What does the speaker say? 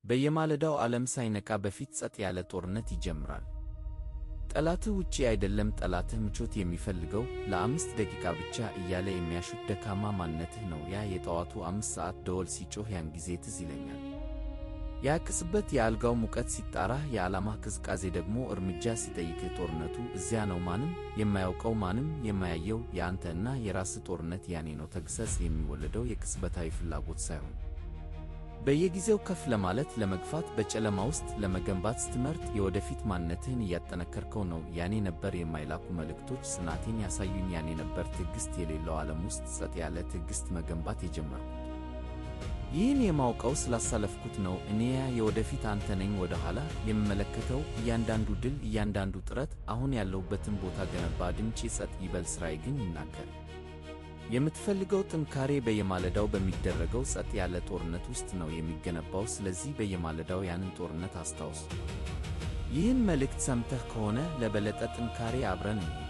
በየማለዳው ዓለም ሳይነቃ በፊት ጸጥ ያለ ጦርነት ይጀምራል። ጠላትህ ውጪ አይደለም፣ ጠላትህ ምቾት የሚፈልገው ለ5 ደቂቃ ብቻ እያለ የሚያሹት ደካማ ማንነትህ ነው። ያ የጠዋቱ 5 ሰዓት ደወል ሲጮህ ያን ጊዜ ትዝ ይለኛል። ያ ቅጽበት የአልጋው ሙቀት ሲጣራህ፣ የዓላማህ ቅዝቃዜ ደግሞ እርምጃ ሲጠይቅህ ጦርነቱ እዚያ ነው። ማንም የማያውቀው፣ ማንም የማያየው የአንተ እና የራስህ ጦርነት ያኔ ነው። ተግሣጽ የሚወለደው የቅጽበታዊ ፍላጎት ሳይሆን በየጊዜው ከፍ ለማለት፣ ለመግፋት፣ በጨለማ ውስጥ ለመገንባት ስትመርጥ የወደፊት ማንነትህን እያጠነከርከው ነው። ያኔ ነበር የማይላኩ መልእክቶች ጽናቴን ያሳዩኝ። ያኔ ነበር ትዕግሥት የሌለው ዓለም ውስጥ ጸጥ ያለ ትዕግሥት መገንባት የጀመርኩት። ይህን የማውቀው ስላሳለፍኩት ነው። እኔ ያ የወደፊት አንተ ነኝ። ወደ ኋላ የምመለከተው እያንዳንዱ ድል፣ እያንዳንዱ ጥረት አሁን ያለሁበትን ቦታ ገነባ። ድምፄ ጸጥ ይበል፣ ሥራዬ ግን ይናገር። የምትፈልገው ጥንካሬ በየማለዳው በሚደረገው ጸጥ ያለ ጦርነት ውስጥ ነው የሚገነባው። ስለዚህ በየማለዳው ያንን ጦርነት አስታውስ። ይህን መልእክት ሰምተህ ከሆነ ለበለጠ ጥንካሬ አብረን እንሂድ።